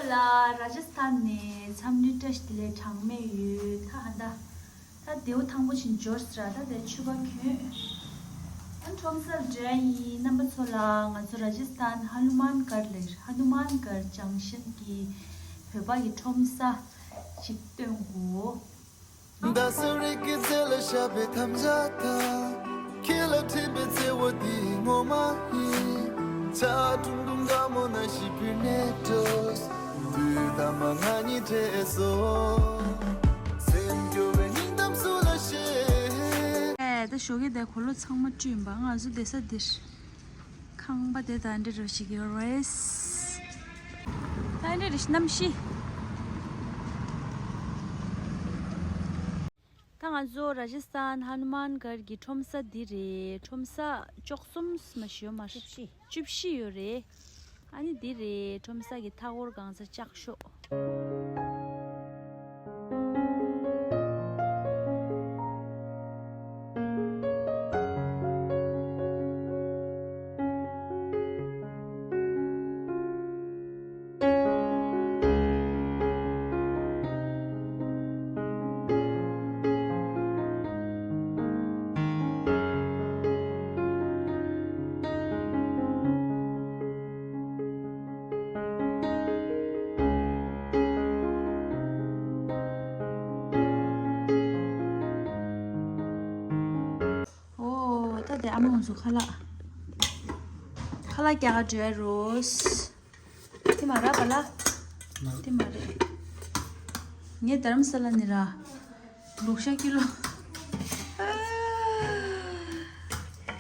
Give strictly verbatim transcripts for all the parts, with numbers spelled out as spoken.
ལ་ར་ཇ་སི་ཐན་ནས་འཚམས་འདྲི་བཀྲ་ཤིས་བདེ་ལེགས་གྲངས་མེད་ཡོད། ད་ཧ་ད། ད་ལྡེའུ་ཐང་པོ་ཆེན་འབྱོར་སི་ར། ད་དེ་ཕྱུ་པ་གྱོན། ཨ་ཁྲོམ་སར་འགྲོ་ཡ་ཡིན། རྣམ་པ་ཚོ་ལ་ང་ཚོ་ར་ཇ་སི་ཐན་ཧ་ནུ་མན་གར་ལ། ཧ་ནུ་མན་གར་ཇང་ཤན་གྱི་བོད་པ་གི་ཁྲོམ་ས་ཅིག་སྟོན་གོ། འདས་ས་རིག་གི་རྩེ་ལ་ཤ་བའི་དམ་བཅའ་དང་། ཁྱེད་ལ་འཕྲིན་པའི་བརྩེ་བ་འདི་ངོ་མ་ཡིན། ཆ་ཀྲུང་ཀྲུང་དགའ་མོ་ན་ཞིག་པིར་ནེ་ཏོས། དུས་ད་མ་ང་གཉིས་འཕྲད་སོ། སེམས་སྐྱོ་བའི་སྙིང་གཏམ་སུ་ལ་བཤད། ཨེ། ད་ཞོགས་ཀས་དེ་གོས་ལོག་ཚང་མ་བཀྲུས་ཡིན་པ། ང་ཚོ་བསྡད་ས་འདིར། ཁང་པ་དེ་ད་འདྲ་རོ་ཞིག་ཡོད་རེད། ད་འདྲ་རེ་ཞིག་གནམ་གཤིས། ད་ང་ཚོ་ར་ཇ་སི་ཐན་ཧ་ནུ་མན་གར་གྱི་ཁྲོམ་ས་འདི་རེད། ཁྲོམ་ས་བཅུ་གསུམ་མ་ཞིག་ཡོད་མ་རེད། བཅུ་བཞི། བཅུ་བཞི་ཡོད་རེད། ཨ་ནི་འདི་རེད། ཁྲོམ་ས་གི་མཐའ་འཁོར་གང་ས་ལྕགས་ཤོག་ཨོ། ད་དེ་ཨ་མ་ང་ཚོ་ཁ་ལག་ཁ་ལག་རྒྱག་ག་འགྲོ་ཡ་རོ། དེ་མ་ར་པ་ལ། དེ་མ་རེད། ངས་དྷ་རམ་ས་ལ་ནས་ར། ལུག་ཤ་ཀི་ལོ།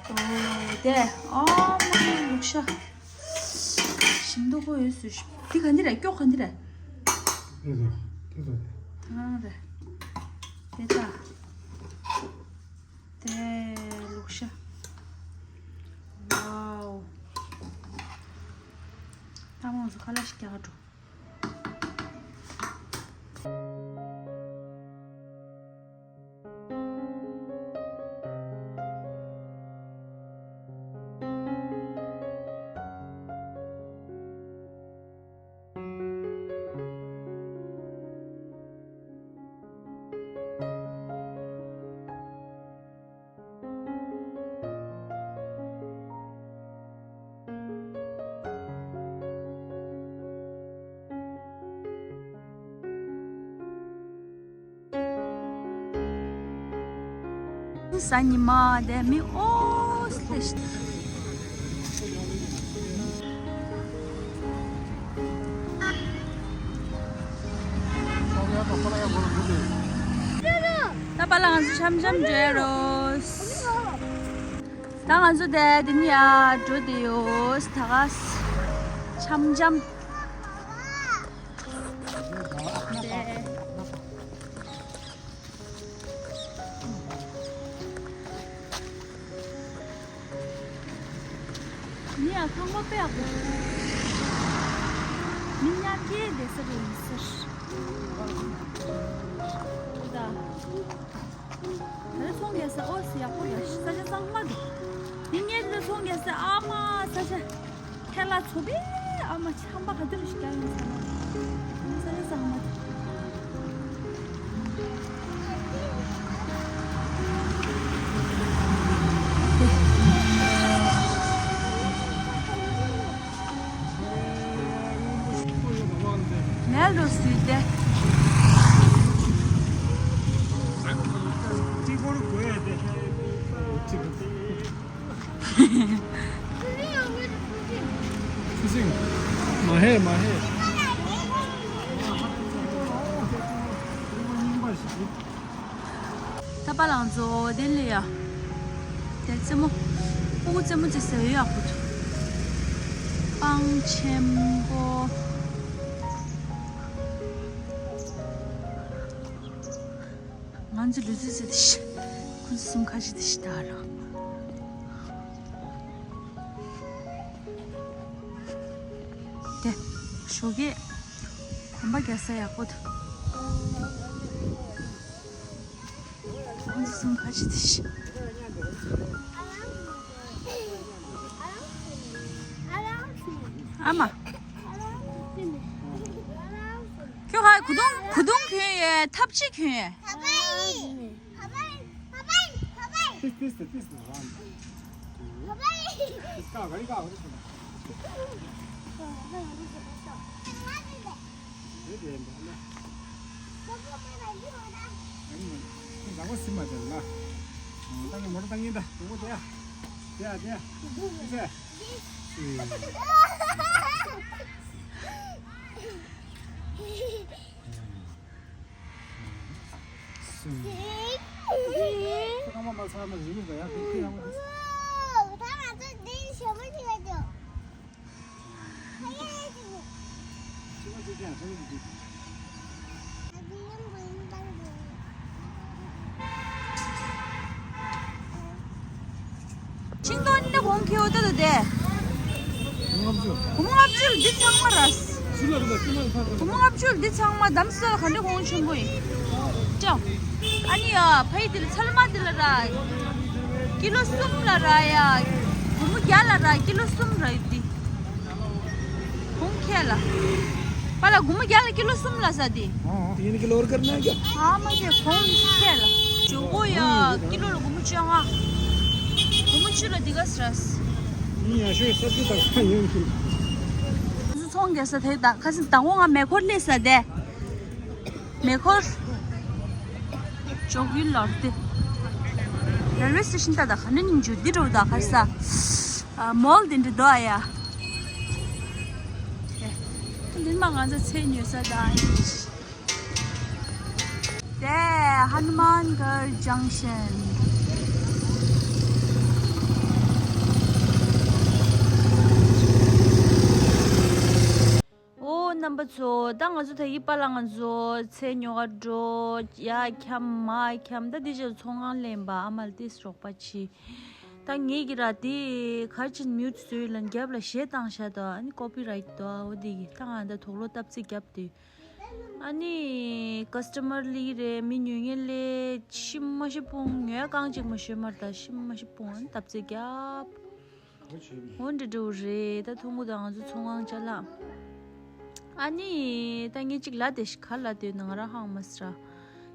ཨོ་དེ། ཨ་མ་ལུག་ཤ། ཞིམ་མདོག་ཁ་པོ་ཡོད་སུ། དེ་ག་འདི་རེད། སྐྱོག་ག་འདི་རེད། དེ་ཚོ། དེ་ཚོ་དེ། ཐང་རེད། དེ་ད། དེ་ལུག་ཤ། ཝའོ། ད་མང་ཚོ་ཁ་ལག་ཞིག་རྒྱག་ག་འགྲོ། གཟའ་ཉི་མ་དེ་མི་ཨོ་སི་ལེ་ཤི། ད་པ་ལ་ང་ཚོ་འཆམ་འཆམ་འགྲོ་ཡ་རོ། ད་ང་ཚོ་དེ་དེ་ནི་ཡ་འགྲོ་དེ་ཡོད། ད་ག་འཆམ་འཆམ། མི་ཡ་ཚང་མ་དཔེ་ཡག་པོ། མི་ཉག་གེ་བསྡད་ས་རེད་ཡིན་ཟེར། ད། ད་ཚོང་རྒྱག་ས་ཨོ་སི་ཡག་པོ་རེད། ས་ཆ་གཙང་མ་འདུག་དེ་ངས་ད་ཚོང་རྒྱག་ས་ཨ་མ་ས་ཆ། ཁྱེད་ལ་ཚོ་པའི་ཨ་མ་ཆམ་པ་ག་དུས་ཤིག་ཀྱང་ཡིན་ས་མ་རེད། ས་ཆ་གཙང་མ་འདུག་མེལ་རུ་སུས་ཏེ། མ་ཧེ་མ་ཧེ། ད་པ་ལང་ཚོ་དེ་ལས་ཡ། དེ་རྩེ་མོ། སྤུ་གུ་རྩེ་མོ་ཅིག་ཟེར་ཡོད་ཡག་པོ་འདུག་སྤང་ཆེན་པོ། ང་ཚོ་ལུས་རྩལ་ཟེར་དེ་ཤི། ཁོ་ཚོ་གསུམ་ཁ་ཤས་དེ་ཤི་ད་རོ། དེ། ཞོགས་ཀས། གོམ་པ་རྒྱག་ས་ཡག་པོ་འདུག་ཁོང་ཚོ་གསུམ་ཁ་ཤས་དེ་ཤི། ཨ་མ། གུ་དུང་གུ་དུང་གྱོན་ཡོད། ཐབས་ཆེ་གྱོན་ཡོད། Papai, papai, papai, papai. This, this, this one. Papai. It's got very good. Papai. ཤིང་སྡོང་འདི་གོང་ཁེའུ་ཏོ་ཏོ་དེ། སྒོར་མོ་ལྔ་བཅུ་འདི་ཚང་མ་ར། སྒོར་མོ་ལྔ་བཅུ་འདི་ཚང་མ་འདམ་སོ་ལ་ག་འདྲ་གོང་ཆེན་པོ་ཡིན། ཅོ། ཨ་ནི་ཡ་ཕ་ཡི་འདི་ལ་ཚལ་མ་འདི་ལ་ར། ཀི་ལོ་གསུམ་ལ་ར་ཡ། སྒོར་མོ་བརྒྱ་ལ་ར་ཀི་ལོ་གསུམ་ར་ཡོད་འདི། གོང་ཁེ་ལ། པ་ལ་སྒོར་མོ་བརྒྱ་ལ་ཀི་ལོ་གསུམ་ལ་ཟ་དེ། ཡིན་ཀི་ལོར་ཀར་ན་རྒྱ། ཨ་མ་ཞེ་གོང་ཁེ་ལ། ཇོ་བོ་ཡ། ཀི་ལོ་ལ་སྒོར་མོ་བཅོ་ལྔ། སྒོར་མོ་བཅུ་ལ་འདི་ག་ཟ་ར། ཡིན་ཡ་ཤོས་ས་ཅི་དང་ཡོང་གི། ཚོང་རྒྱག་ས་དེ་དང་ཁ་སང་དང་པོ་ང་མེ་འཁོར་སླེབས་ས་དེ། མེ་འཁོར། ཇོག་ཡུལ་ལོར་ཏེ། རེལ་ཝེ་སི་ཊེ་ཤན་ད་ད་ག་ནས་ནིང་ཇུ་འདི་འགྲོ་ད་གར་ས། ཨ་མོལ་འདི་འདྲ་འདུག་ཨ་ཡ། ཨེ། འདི་མ་ང་ཚོ་ཚེ་ཉོས་ས་ད་ཨ་ཡིན། དེ་ཧ་ནུ་མན་གར་ཇང་ཤན། ཨོ་རྣམ་པ་ཚོ། ད་ང་ཚོ་ད་ཡི་པ་ལ་ང་ཚོ་ཚེ་ཉོ་ག་འགྲོ། ཡ་འཁྱམ་མ་འཁྱམ། ད་འདི་ཅག་ཚོང་ཁང་ལེན་པ་ཨ་མ་ལ་ཏིས་རོགས་པ་ཆི། ད་ངེད་ཀྱི་ར་དེ་ག་ཅིན་མིའུ་ཚོའི་ལན་རྒྱབ་ལ་གཞས་བཏང་ཤ་ད་ཨ་ནི་ཀོ་པི་རའིཊ་དོ་ཨོ་དེ་གི་ད་ང་ད་དོག་ལོ་སྟབས་ཚིག་རྒྱབ་དུས། ཨ་ནི་ཀ་སི་ཊ་མར་ལི་རེད་མི་ཉོ་མཁན་ལས་ཤི་མ་ཤི་སྤུང་ཉོ་ཡ་རྐང་གཅིག་མ་ཤོད་མར་ད་ཤི་མ་ཤི་སྤུང་ཨ་ནི་སྟབས་ཚིག་རྒྱབ། འོ་འདྲ་འདྲ་བོ་རེད། ད་ཐུང་གུ་དང་ང་ཚོ་ཚོང་ཁང་ཅ་ལག་ཨ་ནི་ད་ངས་གཅིག་ལ་དེ་ཤི་ག་ལ་དེ་ན་ང་རང་ཧང་མ་སི་ར་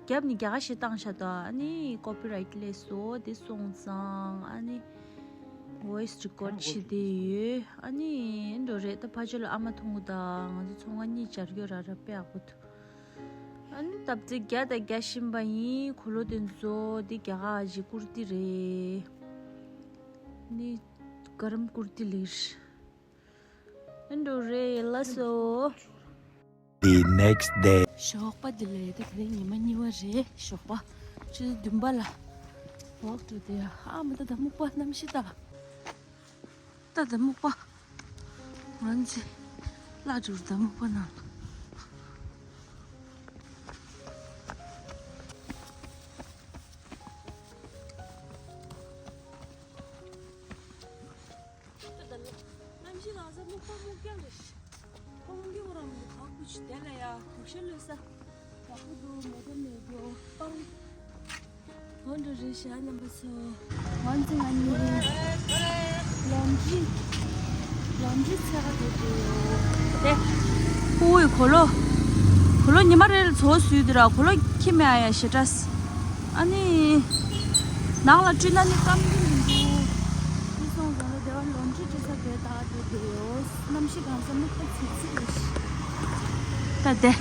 རྒྱབ་ནི་རྒྱ་ག་ཞེ་བཏང་ཤ་ད་ཨ་ནི་ཀོ་པི་རའིཊ་ལས་སོ་དེ་སོང་ཙང་ཨ་ནི་ཝོ་ཡིས་རི་ཀོཌ་བྱེད་དེ་ཡོད། ཨ་ནི་འགྲོ་རེད། ད་ཕ་ཆོས་ལ་ཨ་མ་ཐུང་གུ་དང་ང་ཚོ་ཚོང་ཁང་གཉིས་སྦྱར་གྱི་ར་ར་དཔེ་ཡག་པོ་འདུག་ཨ་ནི་སྟབས་ཚིག་རྒྱ་དང་རྒྱ་བཞིན་པ་ཡིན། གོ་ལོ་དེ་ཚོ་དེ་རྒྱ་ག་ཞིག་ཀུར་ཏི་རེད། ནི་ག་རམ་ཀུར་ཏི་ལིར། ཨེ་འགྲོ་རེད་ལ་སོ། The next day. ཞོགས་པ་འདི་ལ་ཡ་ད་དེ་རིང་ཉི་མ་གཉིས་པ་རེད། ཞོགས་པ་ཆུ་ཚོད་བདུན་པ་ལ་ཝོག་འགྲོ་དེ་ཡ། ཨ་མ་ད་ད་སྨུག་པ་གནམ་གཤིས་ད། ད་ད་སྨུག་པ། ང་ཚོ་ལ་འགྲོ་ད་སྨུག་པ་ནང་ལ། གནམ་གཤིས་ལ་ས་སྨུག་པ་སྨུག་རྒྱང་རེད། ཁོང་གི་འོ་རམ་གི་བག་བུ་ཆུ་དེ་ལ་ཡ་དུག་ཤ་ལོས་ས། བག་བུ་དུ་མེ་ཏོ་མེ་ཏོ་པང་། འོ་འགྲོ་རེད་ཤ་རྣམ་པ་ཚོ། ང་ཚོ་ང་གཉིས་ལོན་ཌི་རི། ལོན་ཌི་རི་ཚད་ག་དེ་དེ་ཡོད་དེ། ཨོའི་གོ་ལོ། གོ་ལོ་ཉི་མ་རེ་ལ་ཚོ་སུས་དེ་ར་གོ་ལོ་ཁྱི་མེ་ཨ་ཡ་ཞེ་དྲག་ཨ་ནི། ནང་ལ་བཀྲུས་ན་ནི་སྐམ་གྱི་མི་འདུག་དེ་སོང་ཙང་ལ་དེ་བ་ལོན་ཌི་རི་བཀྲུས་ས་དེ་དག་དེ་དེ་ཡོད། གནམ་གཤིས་གང་ས་སྨུག་པ་ཚིག་ཚིག་རེད། ད་དེ།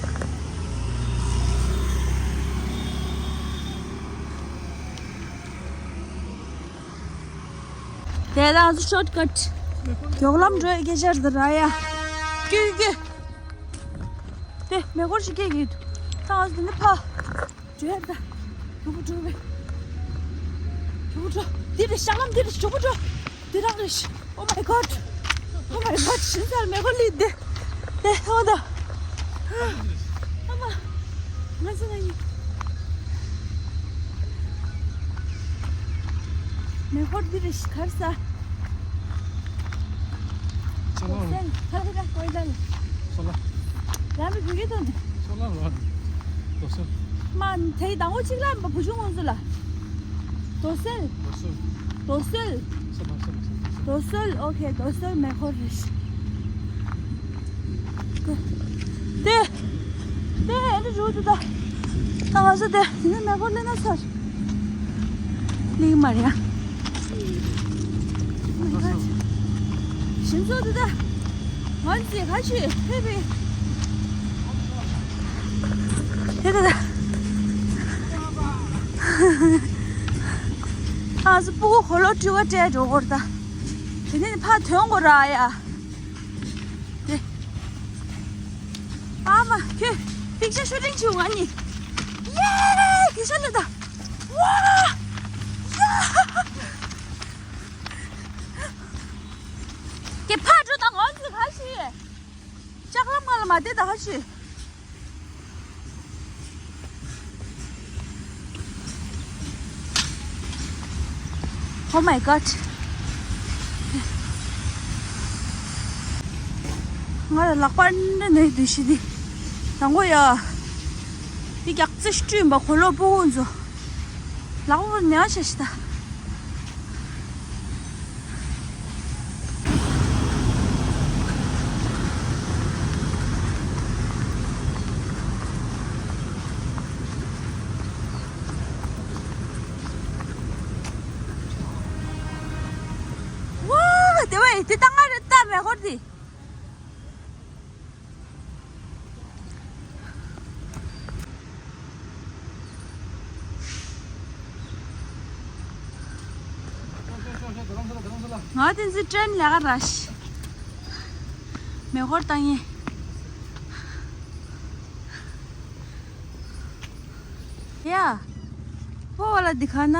དེ་ལ་ང་ཚོ་ཤོར་ཊི་ཀཊ། མགྱོགས་ལམ་འགྲོ་ཡ་སྐད་ཆ་རེད་ད་ར་ཡ། ཀྱུ་ཀྱུ། དེ་མེ་འཁོར་ཞིག་སྐད་ཀྱི་འདུག་ད་ང་ཚོ་དེ་ནས་ཕ། འགྲོ་ཡ་ད། གྲོགས་པོ་འགྲོ་བས། གྲོགས་པོ་འགྲོ། འདི་རེད་ཤག་ལམ་འདི་རེད་གྲོགས་པོ་འགྲོ། འདི་རང་རེད། Oh my god. Oh my god. ཤིན་ཚར་མེ་གོ་ལི་དེ། དེ་ཧོ་ད། ཨ་མ། ང་ཚོ་ན་ཡིན། མེ་ཧོར་འདི་རེད་ཤག་གར་ས། ཅ་ལག་སེལ། ཁ་ལ་ཁ་ལ་ཀོའི་ལ་ལ། སོ་ལ། རང་གི་བུ་གི་དོན་དུ། སོ་ལ་རོ། དོ་སོ། མ་དེའི་དང་པོ་གཅིག་ལ་བུ་ཆུང་ང་ཚོ་ལ། དོ་སེལ། དོ་སོ། དོ་སེལ། སོ་ལ་སོ་ལ་སོ་ལ། དོ་སེལ། ཨོ་ཁེ། དོ་སེལ་མེ་ཁོར་རེད། དེ། དེ། རུ་དུ་ད། ད་ང་ཚོ་དེ་དེ་ནས་མེ་འཁོར་སླེབས་ན་ཚར། སླེབས་མ་རེད་ཡ། Oh my God. ཞིམ་ཚོ་དུ་ད། ང་ཚོས་ཁ་ཤས་ཕེབས་པའི། དེ་ད་ད། ང་ཚོ་སྤུ་གུ་གོས་ལོག་སྤྲུལ་བ་སྤྲད་འགྲོ་དགོས་རེད་ད། དེ་ནས་ཕར་ཐོན་དགོས་ར་ཡ། དེ། ཨ་མ་ཁྱོད་པིག་ཅར་ཤུ་ཊིང་བྱེད་ང་གཉིས། ཡེ། དེ་ཤ་ལེ་ད། ཝ། ཡ། དེ་ཕར་འགྲོ་ད། ང་ཚོ་ག་ཤི། ལྕགས་ལམ་ང་ལ་མ་བསྡད་ད་ག་ཤི། Oh my God. ང་ལ་ལག་པ་འདྲ་ནས་དུ་ཤི་དི། དང་པོ་ཡ། དེ་རྒྱག་རྩེ་ཤི་སྤྲུལ་པ་གོས་ལོག་སྤུ་གུ་ཚོ། ལག་པ་ནས་ཤ་ཤི་ད། ཝ། དེ་བས་དེ་ད་ང་རེད་ད། མེ་འཁོར་དེ། ང་དེ་ཚོའི་ཏྲེན་ལས་ཀ་ར་ཤི། མེ་འཁོར་བཏང་ཡས། ཡ། བོ་བ་ལ་འདི་ག་ན།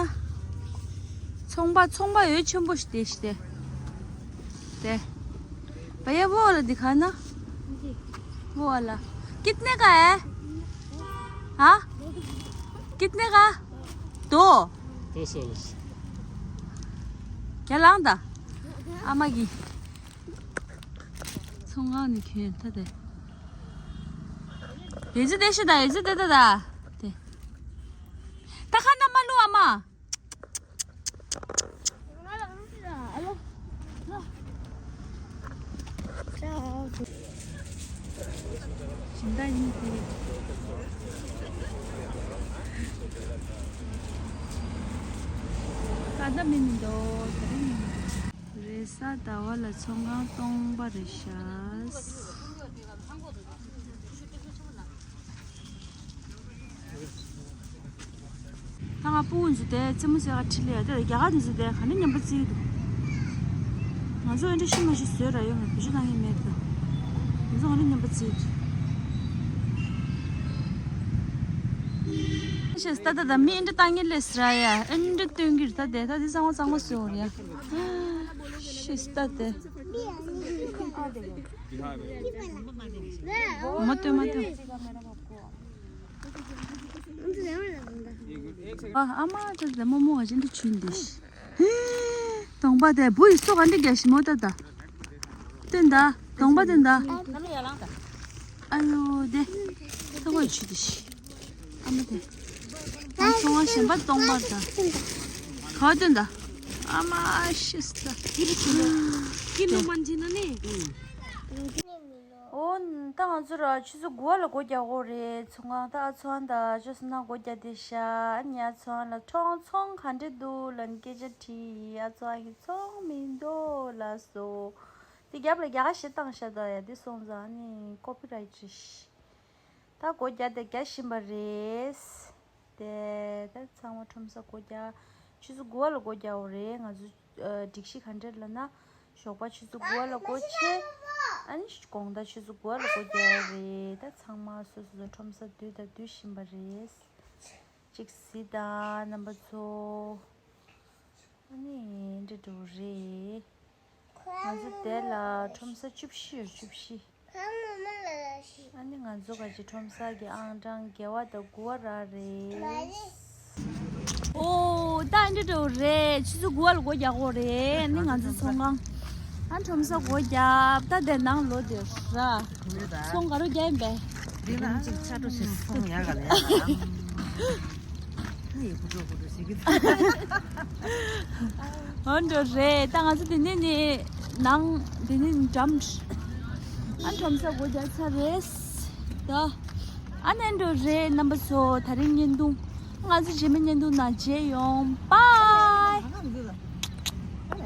ཚོང་པ་ཚོང་པ་འོད་ཆེན་པོ་ཞིག་དེ་ཞིག་དེ། དེ། भैया वो वाला दिखाना। वो वाला। कितने का है? हाँ? कितने का? दो। दो सौ। क्या लांदा? आमा की। ཚོང་ཁང་ནས་གྱོན་ད་དེ། ཨེ་ཙི་དེ་ཤི་ད། ཨེ་ཙི་དེ་ད་ད། དེ། ད་ཁ་ན་མ་ལུ་ཨ་མ། ཞིང་ད་ཡིན་དེ། ད་ད་མི་མི་འདུག་དེ་རིང་མི་མི་འདུག་རེས་གཟའ་ཟླ་བ་ལ་ཚོང་ཁང་སྟོང་པ་རེད་ཤག་ད་ང་སྤུ་གུ་འཛུལ་ཏེ་རྩེད་མོ་རྩེ་ག་ཁྲིད་ལེ་ཡ། དེ་རྒྱ་གར་དེ་ཚོ་དེ་ག་ནས་ཉན་པ་རྩེ་གི་འདུག་ང་ཚོ་ཨེ་འདྲ་ཤི་མ་ཤི་བཟོས་ར་ཡོང་ངས་བེད་སྤྱོད་གཏང་གི་མེད་དོ། ང་ཚོ་ག་ནས་ཉན་པ་རྩེ་གི་འདུག་ཤེས་ད་ད་ད་མི་ཨེ་འདྲ་བཏང་གི་ལེ་ཟེར་ཡ། ཨེ་འདྲ་སྟོན་གི་རེད། ད་དེ་ད་དེ་གཙང་མ་གཙང་མ་བཟོས་ཡོང་རེད་ཡ། ཤེས་ད་དེ། མ་སྟོན་མ་སྟོན། ཨ་ཨ་མ་ཅག་དེ་རྨོ་མོ་ག་ཅིག་འདི་ཆུན་འདི་ཤི། གདོང་པ་དེ་བུ་ཡི་སོ་ག་འདི་རྒྱ་ཞིམ་མོ་ད་ད། སྟོན་ད། གདོང་པ་སྟོན་ད། ཨ་ཡོ་དེ། ད་ཁོ་ཆུ་འདི་ཤི། ཨ་མ་དེ། ང་ཚོ་ང་གཞན་པ་གདོང་པ་ད། ག་སྟོན་ད། ཨ་མ་ཤི་སྟ། ཀི་ལོ་ཆུ་ལོ། ཀི་ལོ་མན་ཇི་ན་ནི། ཨོ། ད་ང་ཚོ་ར་ཆུ་ཚོད་དགུ་པ་ལ་སྒོ་རྒྱག་དགོས་རེད། ཚོང་ཁང་ད་ཨ་ཚོང་ད་ཅོ་སི་ན་སྒོ་རྒྱག་བསྡད་ཤག་ཨ་ནི་ཨ་ཚོང་ལ་ཁྲོང་ཚོང་ག་འདྲ་འདུག་ལབ་ནས་སྐད་ཆ་དྲིས། ཨ་ཚོང་གིས་ཚོང་མི་འདུག་ལབ་སོང་། དེ་རྒྱབ་ལ་རྒྱ་གར་ཞིག་བཏང་ཤག་ད་ཡ་དེ་སོང་ཙང་ཨ་ནི་ཀོ་པི་རའེ་ཊི་རེད་ཤག་ད་སྒོ་རྒྱག་དེ་རྒྱག་བཞིན་པ་རེད། དེ་ད་ཚང་མ་ཁྲོམ་ས་སྒོ་རྒྱག་ཆུ་ཚོད་དགུ་པ་ལ་སྒོ་རྒྱག་དགོས་རེད། ང་ཚོ་ཨ་སྒྲིག་གཞི་ག་འདྲ་ལབ་ན། ཞོགས་པ་ཆུ་ཚོད་དགུ་པ་ལ་སྒོ་ཕྱེ། ཨ་ནི་དགོང་དག་ཆུ་ཚོད་དགུ་པ་ལ་སྒོ་རྒྱག་རེད། ད་ཚང་མ་སོ་སོ་སོ་ཁྲོམ་ས་འདུས་དང་འདུས་བཞིན་པ་རེད། གཅིག་གཟིགས་དང་རྣམ་པ་ཚོ། ཨ་ནི་འདྲ་འགྲོ་རེད། ང་ཚོ་དེ་ལ་ཁྲོམ་ས་བཅུ་བཞི་ཡོད། བཅུ་བཞི། ཨ་ནི་ང་ཚོ་ག་ཅིག་ཁྲོམ་ས་གི་ཨང་གྲངས་བརྒྱད་པ་དང་དགུ་པ་ར་རེད། ཨོ་ད་འདི་འགྲོ་རེད། ཆུ་ཚོད་དགུ་པ་ལ་སྒོ་རྒྱག་དགོས་རེད། ཨ་ནི་ང་ཚོ་ཚོང་ཁང་། ཨ་ཁྲོམ་ས་སྒོ་རྒྱབ། ད་དེ་ནང་ལོག་དེ་ར། ཚོང་ག་རུ་རྒྱག་ཡིན་པས། འདི་ནང་ཅིག་ཆ་འགྲོ་ཞིག་སོང་ཡག་ག་ལ་ཡག་ག་ལ། ཨ་ཡེ་ཀུ་ཀྲོ་ཀུ་ཀྲོ་ཞིག་གི། འོ་འགྲོ་རེད། ད་ང་ཚོ་དེ་ནས་ནི་ནང་དེ་ནས་ནི་འགྲམ། ཨ་ཁྲོམ་ས་སྒོ་རྒྱག་ཚར་རེད། ད། ཨ་ནི་འགྲོ་རེད་རྣམ་པ་ཚོ། ད་རིང་བརྙན་ཐུང་། ང་ཚོ་རྗེས་མའི་བརྙན་ཐུང་ནང་མཇལ་ཡོང་། Bye།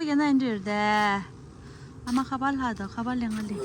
ཡིན་ན་འདིར་དེ། ཨ་མ་ཁ་པར་ལྷག་དང་། ཁ་པར་ལེན་ག་ལེན།